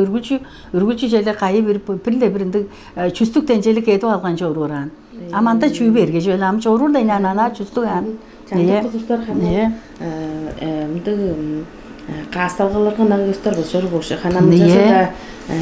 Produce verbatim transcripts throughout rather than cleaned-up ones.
Үргүлчү үргүлчү черле кайы бир бир-ле бир ындыг чүстүктен черле кедип алган чоруур аан. Ам анда чүү берге чүвел ам чоруур-ла ынаан анаа чүстүг аан. Чамдык кызыстар хана мындыг каасталгаларга ынак ёстар болчор болчу. Ханамча Ийе.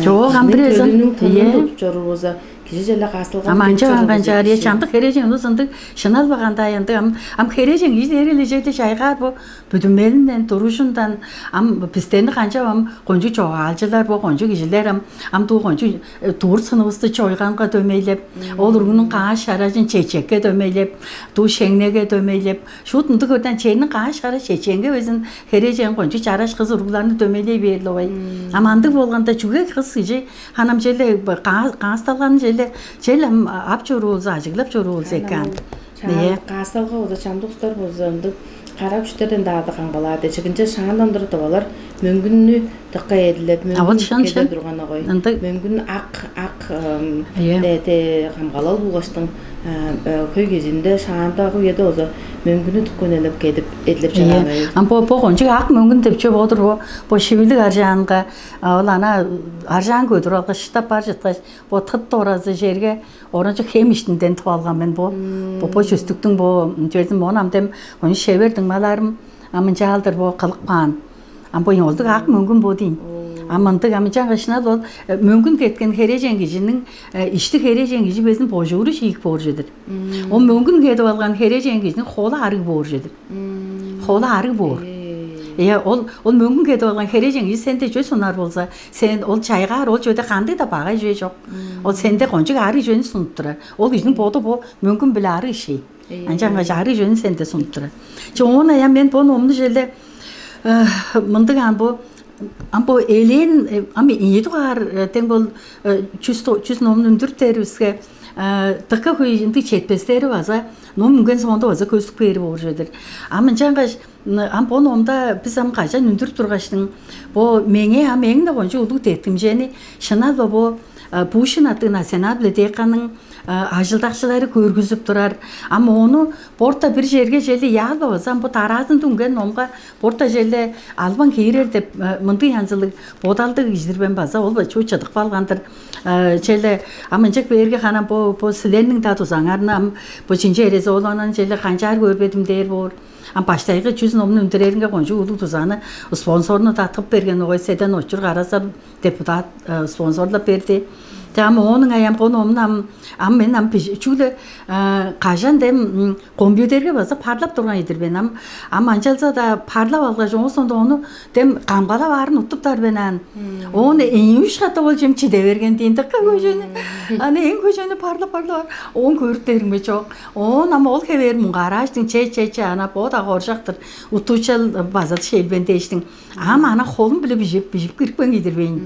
Чоок ам бир эзен төлүнүң тынын тудуп чоруур болза, кижи черле каасталга Ам анча анган чаар е чамдык херээжен улус ындыг шынал багандай ындыг ам ам херээжен кижи дээриле чеде чайгаар бо бүдүмелинден туружундан ам бистерни канчап ам кончуг чогаалчылар бо кончуг кижилер ам ам дуу кончуг дуур сынывысты чойганга дөмейлеп, ол уругнуң кааш шаражын чечекке дөмейлеп, дуу шеңнеге дөмейлеп, шуут ындыг көрден черниң кааш шара чечеңге безин херээжен кончуг чараш кыз уругларны дөмейлей бээр ловай. Ам андыг болганда чүге кыз кижи ханам челе каасталганы челе чел ам ап чоруу болза, ажыглап чоруу болза экен. Шаан Ийе. Каасталга болза чамдык устар болза ындыг кара күштерден даады камгалаар дечигинче шаандан тура тывалар мөңгүннү дыкка эдилеп А, ол мөңгүн шын, кеде шын. Турган огой. Ындыг. Мөңгүн ак ак Ийе. Де камгалал булгаштың хөй кезинде шаандагы үеде болза мөңгүнү дыкка үнелеп кедип эдилеп Ийе. Чагаалай. Ам бо бо кончуг ак мөңгүн деп чөп одур бо бо шивилик аржаанга ол ана аржаан көдүр алгаш шыдап бар жаткаш бо тыт доразы жерге оранчы хем иштинден тып алган мен бо. Бо бо жүстүктүң бо чөзүм оон ам дем ону шевер дыңмалаарым ам ынчаалдыр бо кылып каан. Ам бо оңолдуг ак мөңгүн бо дейн. Ам ындыг ам ынчангаш шынап ол мөңгүн кеткен херээжен кижиниң ишти херээжен кижи безин божууру шиик боор чедир. Ол мөңгүн кетип алган херээжен кижиниң холу арыг боор чедир. Холу арыг боор. Э, ол ол мөңгүн кетип алган херээжен кижи сенде чөс унар болза, сен ол чайгаар ол чөде кандыг да багай чүве жок. Ол сенде кончуг арыг чүвени сунуп турар. Ол кижиниң боду бо мөңгүн биле арыг ишей. Анчангаш арыг чүвени сенде сунуп турар. Че оон аян мен бо номну желе мындыг ан бо ам бо элээн ам ийи дугаар тең бол чүс номун үндүрүп дээрибизге дыка хөй ындыг четпестери база ном үнген соонда база көстүп кээри боор чүве-дир. Ам ынчангаш ам бо номда бис ам кажан үндүрүп тургаштың бо меңээ ам эң-не кончуг улуг деткимчени шынап-ла бо Пушкин аттыг национал библиотеканың ажылдакчылары көргүзүп турар. Ам ону борта бир черге чели яалбавазам бу дараазында үнген номга борта черле албан киирер деп мындыг янзылыг бодалдыг кижидир мен база ол чуу чыдып калган-дыр. Черле ам ынчык бээрге ханам бо бо силерниң да дузаңарны ам бо чинчи эрези олонан черле канчаар көрбедим дээр боор. Ам баштайгы чүс номну үндүреринге кончуг улуг дузаны спонсорну да тып берген огой седен очур каразар депутат спонсорлап берди. Те ам ооның аям бо номну ам ам мен ам чүгле кажан дем компьютерге база парлап турган идир мен ам ам анчалза-даа парлап алгаш оон соонда ону дем камгалап аарын уттуптар мен аан. Оон эң үш катап ол чем чиде берген дейин дыка көжөнү. Аны эң көжөнү парлап парлап аар оон көрүптериңме чок. Оон ам ол хевээр муңгаарааждың че че че ана бо-даа хоржактыр. Уттуучал база шелбен дээштиң. Ам ана холум биле бижип бижип кирипкен кидирбейн.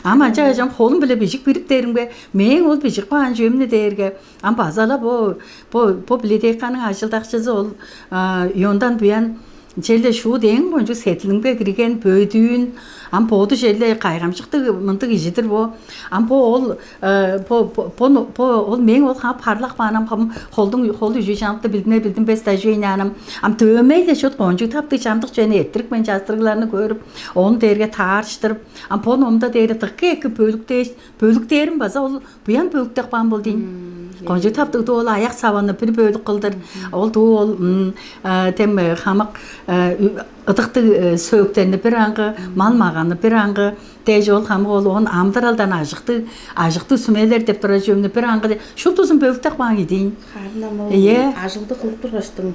Ам анча ажам холум биле бижип кириптеримге мээң ол бижип каан чүвемни дээрге ам база-ла бо бо бо библиотеканың ажылдакчызы ол иондан буян черле шуут эң кончуг сетлимге кирген бөөдүүн ам боду черле кайгамчыктыг мындыг кижидир бо. Ам бо ол бо бо бо ол мээң ол хаа парлак баанам холдуң хол үжү чаныпты билдине билдинбес дажу ыйнаанам. Ам дөмей-ле чот кончуг таптыг чамдык чүвени эрттирип мен частырыгларны көрүп, ону дээрге таарыштырып, ам бо номда дээри дыка эки бөлүктээш, бөлүктээрин база ол буян бөлүктеп каан бол дейн. Кончуг таптыг дуу ол аяк саваны бир бөлүк кылдыр. Ол дуу ол тем хамык ыдыктыг сөөктерни бир аңгы, мал маганны бир аңгы, дээш ол хамык ол оон амдыралдан ажыктыг, ажыктыг сүмелер деп турар чүвемни бир аңгы шуптузун бөлүктеп каан кидиин. Харын ам ол Ийе. Ажылды кылып тургаштың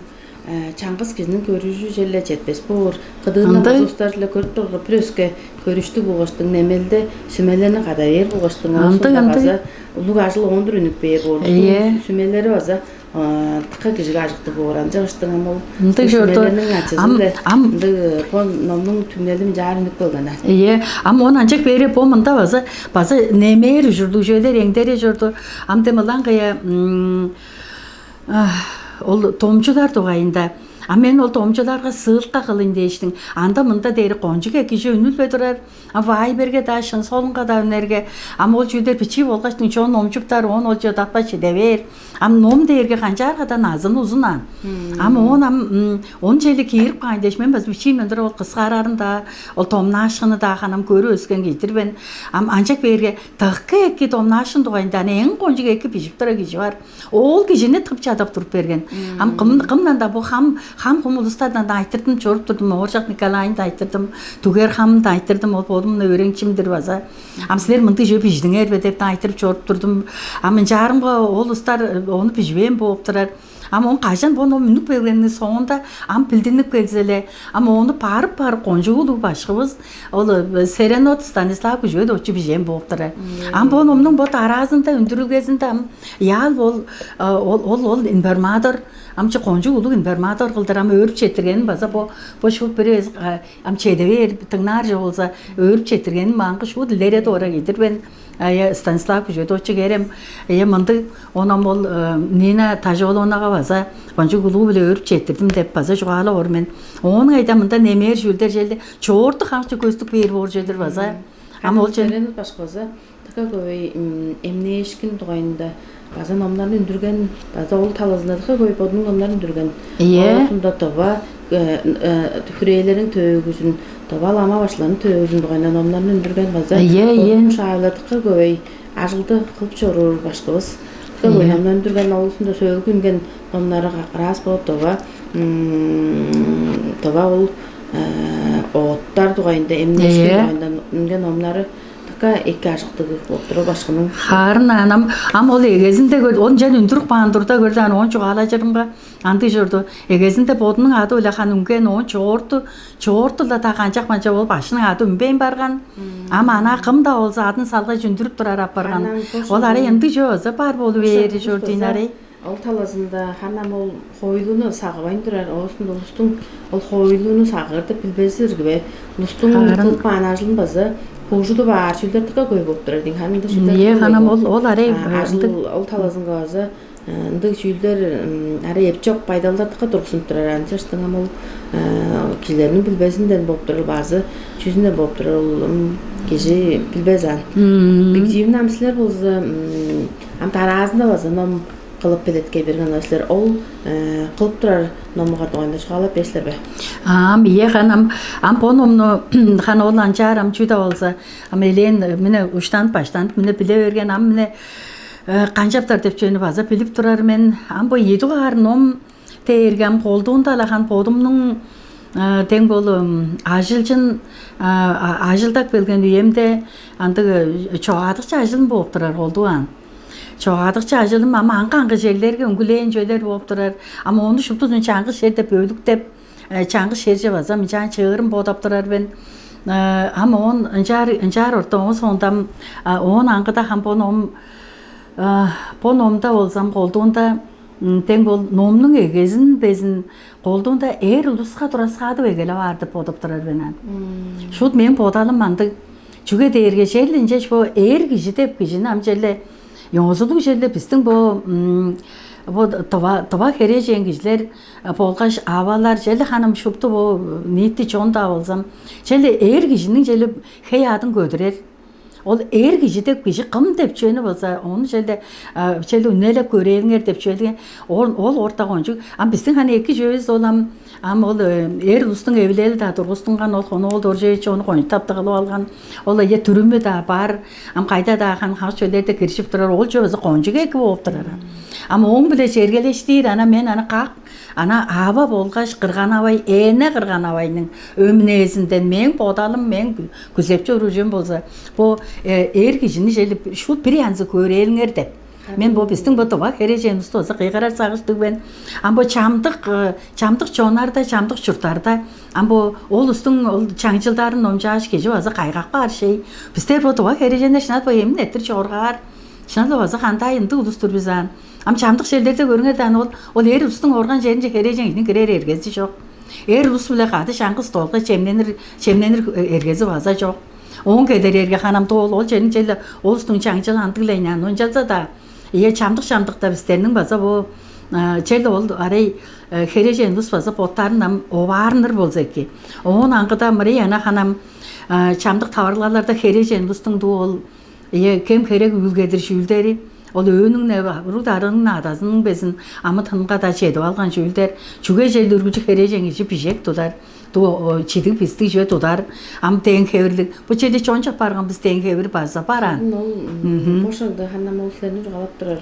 чаңгыс кижиниң көрүжү черле четпес боор. Кыдыындан Ындыг. База устар-ла көрүп турган бир өске көрүштүг болгаштың немелде сүмелерни када бээр болгаштың Ындыг, ындыг. База улуг ажыл оон-дур үнүп бээр боор. Ийе. Сүмелери база тыка кижиге ажыктыг боор. Ынча ыштыгам ол Ындыг чорду. Сүмелерниң ачызын Ам- да ам- ындыг кон номнуң түңнелим жаар үнүп келген. Ийе, ам он анчык бере бо мында база база немээр ужурлуг чүвелер эңдере чорду. Ам дем ылаң кыя ол домчулар дугайында А мен ол домчуларга ссылка кылыйн дээштиң, анда-мында дээри кончуг эки чүве үнүлбе турар. А Вайберге-даа, Шын Солунга-даа үнерге, ам ол чүүлдер бичии болгаштың, чон номчуптар, оон ол чыдатпас чиде бээр. Ам ном дээрге канчааргадан азын узун аан. Ам оон ам м, он чейле киирип каайн дээш, мен база бичиимден тура ол кыскаарарын-даа, ол домнаашкынны-даа ханам көрүп өскен кижи-дир мен. Ам анчак бээрге, дыка эки домнаашкын дугайында аны эң кончуг эки бижип турар кижи бар. Ол кижини тып чадап туруп берген. Ам кым кымдан-даа бо хам хам хум улустардан-даа айтырдым, чоруп турдум. Ооржак Николайны-даа айтырдым, Түгер хамны-даа айтырдым, ол бодум мына өөреникчим-дир база. Ам силер мындыг чүве бижидиңер бе деп-даа айтырып чоруп турдум. Ам ынчаарымга ол улустар ону биживээн бооп турар. Ам оон кажан бо ном үнүп келгениниң соонда ам билдинип келзе-ле, ам ону барып-барып кончуг улуг башкывыс, ол Серенот Станислав Күжүгетович бижээн бооп турар. Ам бо номнуң бо дараазында, үндүрүлгезинде ам яал ол ол ол ол информатор, ам чы кончуг улуг информатор кылдыр ам өөрүп четтиргенин база бо бо шуут бир эвес ам чеде бээр, дыңнаар чок болза, өөрүп четтиргенин маңгы шуут илере доора кидирбен. Ая Станислав Күжүгетович Керем, ая мындыг, оон ам ол Нина Тажоловнага база кончуг улуу-биле өөрүп четтирдим деп база чугаалап ор мен. Оон кайда мында немээр чүүлдер челди чоорту хамчы көстүк бээр боор чедир база. Ам ол чен Серенут башкы база така көбөй эмнээшкин дугайында база номнарны үндүрген, база ол талазында така көбөй бодунуң номнарын үндүрген. Ийе. Оозунда дова хүрээлерин төөгүзүн, дова лама башларын төөгүзүн дугайында номнарны үндүрген база. Ийе, ийе. Шаавладыкка көбөй ажылды кылып чоруур башкыбыз. Көбөй номнарын үндүрген, олусунда сөөлгү үнген номнары как раз болуп дова дова ол оттар дугайында, эмнээшкин дугайында үнген номнары така эки ажыктыг болуп тур ол башкының. Харын анам ам ол эгезинде көр, ол ынчан үндүрүп каан турда көрдү, аны оон чугаалажырымга андый чорду. Эгезинде бодунуң ады-биле хан үнген, оон чоорту чоорту-ла та канчак манча болуп, башкының ады үнбейн барган. Ам ана кым-даа болза адын салгай үндүрүп турар апарган. Ол арай ындыг чооза бар болуп ээри чор дейн арай. Ол талазында ханам ол хоойлуну сагывайн турар, оозунда улустуң ол хоойлуну сагыыр деп билбези ирги бе? Улустуң кылып каан ажылын база хуужудуп аар чүүлдер дыка көй болуп турар дейн. Ханында чүүлдер. Ие, ханам ол ол арай ажыл ол талазынга база ындыг чүүлдер арай эпчок байдалдар дыка тургузунуп турар. Ынчаштың ам ол кижилерниң билбезинден болуп турар, базы чүзүнден болуп турар, ол кижи билбес аан. Бигдиимни ам силер болза ам дараазында база ном кылып белеткей берген силер, ол кылып турар номуңар дугайында чугаалап бээр силер бе? Ам ие ханам, ам бо номну хан ол анчаар ам чүү-даа болза, ам элээн мына уштанып баштанып мына биле берген, ам мына канчаптар деп чүвени база билип турар мен. Ам бо ийи дугаар ном дээрге ам колдуунда-ла хан бодумнуң дең болу ажылчын ажылдап келген үемде андыг чогаадыкчы ажылым бооп турар колдуу аан. Чогаадыкчы ажылым ам аңгы-аңгы черлерге үнгүлээн чүвелер бооп турар. Ам ону шуптузун чаңгыс черде бөлүктеп, чаңгыс черже база мынчаан чыырын бодап турар мен. Ам оон ынчаар ынчаар орта оон соонда ам оон аңгыда хам бо ном бо номда болзам колдуунда дең бол номнуң эгезин безин колдуунда эр улуска тураскаадып эгелеп аар деп бодап турар мен ан. Шут мен бодалым мандыг. Чүге дээрге черле ынчаш бо эр кижи деп кижини ам черле ёзулуг черле бистиң бо бо дыва дыва херээжен кижилер болгаш авалар черле ханым шупту бо ниити чон-даа болзам, черле эр кижиниң черле хей аадын көдүрер. Ол эр кижи деп кижи кым деп чүвени болза, ону черле черле үнелеп көрээлиңер деп чүве ол ол орта кончуг. Ам бистиң ханы эки чүвевис ол ам ам ол эр улустуң эвилели-даа тургустунган, ол хоноол доржевич ону кончуг таптыгылып алган. Ол ыя дүрүмү-даа бар. Ам кайда-даа хан хак чүвелерде киржип турар, ол чүве база кончуг эки болуп турар. Ам ооң-биле чергелештиир ана мен аны как ана ава болгаш кырган авай, эне кырган авайның өмүнээзинден мээң бодалым, мээң күзеп чоружум болза, бо эр кижини чели шут бир янзы көрээлиңер деп. Мен бо биздиң бо дыва херээженивисти болза кыйгырар сагыштыг мен. Ам бо чамдык чамдык чоннарда, чамдык чурттарда ам бо ол улустуң ол чаңчылдарын номчааш кижи база кайгап каар шей. Бистер бо дыва херээженнер шынап бо эмин эттир чоргаар. Шынап база кандай ындыг улус-тур бис аан. Ам чамдык черлерде көрүңер даан, ол ол эр улустуң орган черинче херээжен кижиниң кирер эргези чок. Эр улус-биле кады чаңгыс долга чемненир чемненир эргези база чок. Оон кедерээрге ханамдык ол ол черин черле ол улустуң чаңчылы андыглайнаан ончалза-даа, ийе, чамдык-чамдыкта бистерниң база бо черле ол арай Херээжен улус база боттарын ам оваарыныр болза эки. Оон аңгыда мырыйана ханам чамдык таварылгаларда херээжен улустуң дуу ол кем херек үүлгедир чүүлдери, ол өөнүң уруг дарының адазының безин амы тынга да чедип алган чүүлдер. Чүге чел үргүлчү херээжен кижи бижек тудар, дуу чидиг бистиг чүве тудар. Ам дээн хевирлиг бу черде чончуп барган бис дээн хевир база бараан. Ол бошаңды ханам ол силерни ургалап турар.